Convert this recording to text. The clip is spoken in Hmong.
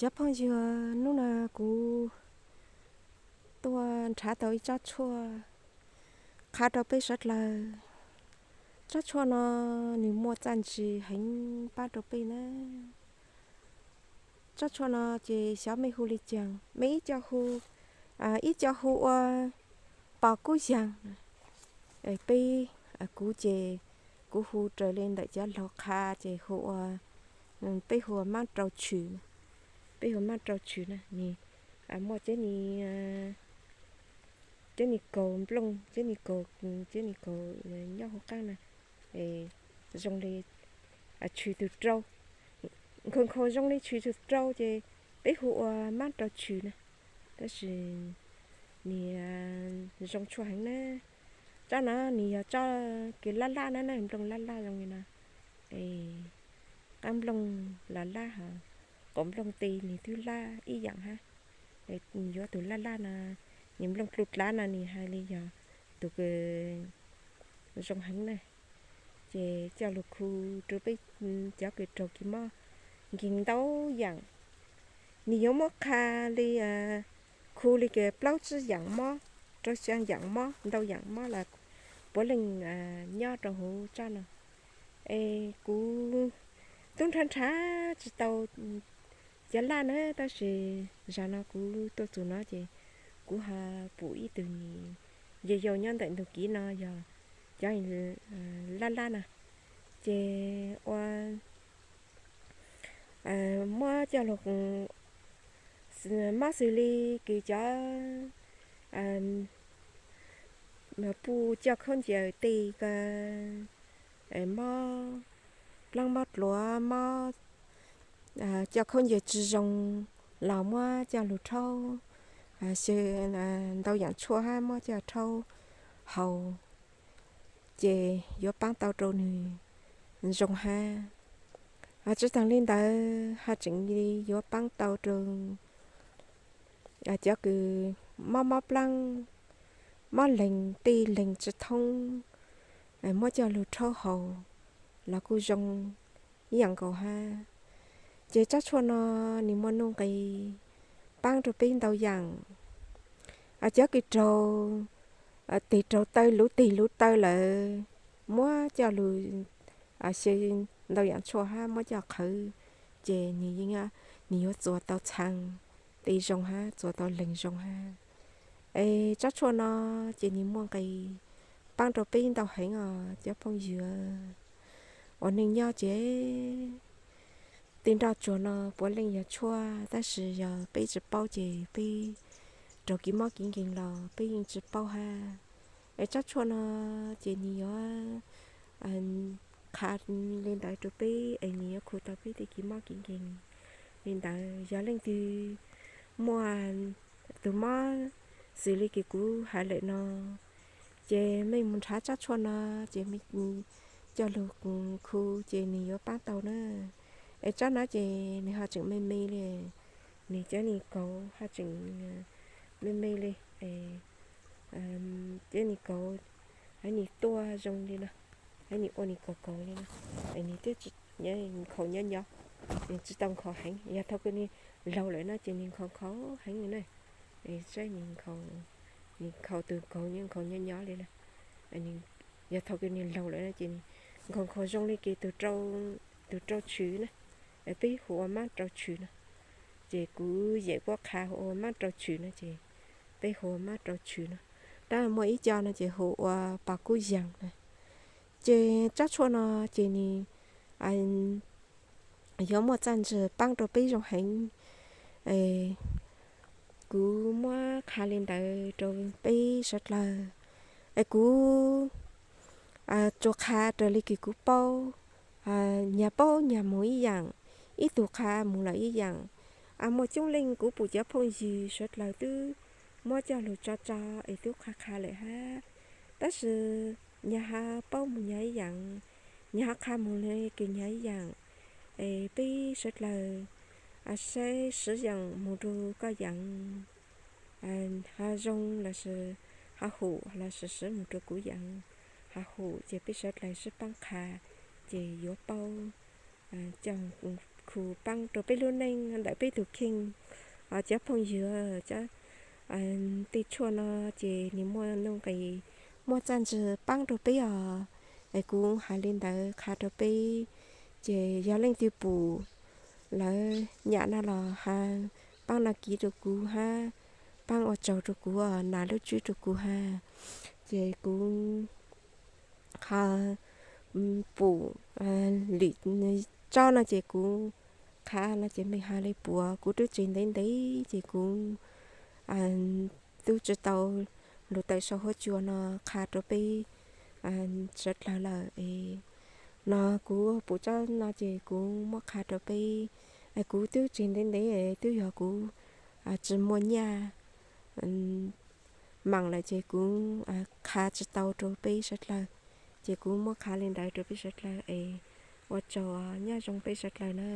Cov phooj ywg, hnub no kuv tuaj nrhav tau ib tsob tshuaj qha rau peb sawv dlawg. Tsob tshuaj no nws muaj txaj ntsim heev pab rau peb na. Tsob tshuaj no ces xyov mej hu li caag, mej ib co hu, ib co hu ua pos kub yaag. Peb, kuv ces kuv hu raws li ntawm cov laug qha ces hu ua, peb hu ua maab rau tshwm, peb hu ua maab rau tshwm na. Nws muaj ceb, ceb ni kaus nplooj, ceb ni kaus, ceb ni kaus nyob hauv qaab na, zoo li tshwm tug rau, nkhaus nkhaus zoo li tshwm tug rau ces peb hu ua maab rau tshwm na. Tab sis nws zoo tshuaj heev na. Tsob no nws yog tsob kws laj laj na, nplooj laj laj zoo li no. Qaab nplooj los laj, qaum nplooj tes nws twb laj ib yaam hab. Yuav tug laj laj no, nws nplooj dlu dlav no nws has li yog tug kws zoo heev na. Ces coj lug khu rau peb cov kws raug kis mob nkeeg ntau yaam. Nws yuav muab qha li, khu li kws plaub tsib yaam mob, rau xyaa yaam mob, ntau yaam mob los puav leej nyob rau hauv tsob no. Es kuv tub nrhav nrhav tsis tau cov laj na, tab sis zaum no kuv tuaj txug no ces kuv ho pum ib tug nws yau yau nyob ntawm ntug kiv no yog cov laj laj na, ces ua muab coj lug mob xws li kws cov puj coj khaub ncaws tes ko, mob plaab mob dluav, mob coj khaub ncaws tsi zoo los muab coj lug rhaub, xyaw ntau yaam tshuaj hab muab coj rhaub haus, ces yuav paab tau rau nws zoo hab. Tsi taag li ntawd ho tseem yuav paab tau rau cov kws mob mob plaab, mob leeg tej leeg tsi thoob, muab coj lug rhaub haus los kuj zoo ib yaam nkaus hab. Ces tsob tshuaj no nws muaj nuj nqis paab rau peb ntau yaam. Cov kws raug tes raug taw, luv tes luv taw lawm, muab coj lug xyaw ntau yaam tshuaj hab muab coj qhawv, ces nws yeej, nws yuav txuas tau txhaa tes zoo hab txuas tau leeg zoo hab. Es tsob tshuaj no ces nws muaj nqis paab rau peb ntau heev os cov phooj ywg. Ua neej nyob ces tej nroj tsuag no puav leej yog tshuaj, tab sis yog peb tsi paub ces peb raug kis mob kis nkeeg los peb yeej tsi paub hab. Es tsob tshuaj no ces nws yuav qha li ntawd rau peb es nws yuav khu tau peb tej kis mob kis nkeeg. Li ntawd yog leej twg muaj tus mob xws li kws kuv has lawm no, ces mej mus nrhav tsob tshuaj no, ces mej coj lug khu ces nws yuav paab tau na. Es tsob no ces nws ho tseem me me li, nws cov nws kauv ho tseem me me li, cov nws kauv, hab nws tuaj zoo li no, hab nws ua nws kauv kauv li no, nws thiaj nkhaus nyob nyob, nws tsi tau nkhaus heev. Yog thaum kws nws laug lawm no ces nws nkhaus nkhaus heev na. Saib nws nkhaus, nws nkhaus tug kauv nkhaus nyob nyob li na. Yog thaum kws nws laug lawm no ces nws nkhaus nkhaus zoo li kws tug rau tshwm na, peb hu ua maab rau tshwm no. Ces kuv yeem kuj qha hu ua maab rau tshwm no ces peb hu ua maab rau tshwm no. Tab muaj ib co no ces hu ua pas kub yaas na. Ces tsob tshuaj no ces nws yuav muaj txaj ntsig paab rau peb zoo heev. Kuv muab qha li ntawd rau peb sawv dlawg. Es kuv tsuas qha raws li kws kuv paub, nyag paub nyag mus ib yaam, ib tug qha mus lawm ib yaam. Muaj coob leej kuv pum cov phooj ywg sawv dlawg twb muab coj lug tso tso es twb qha qha lawm hab, tab sis nyag ho paub mus nyag ib yaam, nyag ho qha mus li kws nyag ib yaam. Es peb sawv dlawg saib siv yaam mus rau koj yaam, ho zoo lossis ho hum lossis siv mus rau kuv yaam, ho hum ces peb sawv dlawg sib paab qha ces yuav paub coj hu paab rua peb lub neej ntawm peb tug kheej. Cov phooj ywg, tej tshuaj no ces nwg muaj nuj nqis, muaj txaj ntsig paab rua peb os. Es kuv has le ntawd qha rua peb, ces yog leej twg pum lawv nyam no los has paab naj kiv rua kuv hab, paab ua tsaug rua kuv, nas lub tswb rua kuv hab. Ces kuv qha pum lwm tsob no ces kuv qha no ces mej has le puav, kuv tub tsev ntev ntev ces kuv tub tsi tau lug tawm sau huab cua no qha rua peb sawv dlawg lawm. No kuv pum tsob no ces kuv muab qha rua peb, kuv tub tsev ntev ntev twb yog kuv tsi muaj nyaj maam lawm ces kuv qha tsi tau rua peb sawv dlawg, ces kuv muab qha le ntawd rua peb sawv dlawg es ua tsaug, nyob zoo peb sawv dlawg na.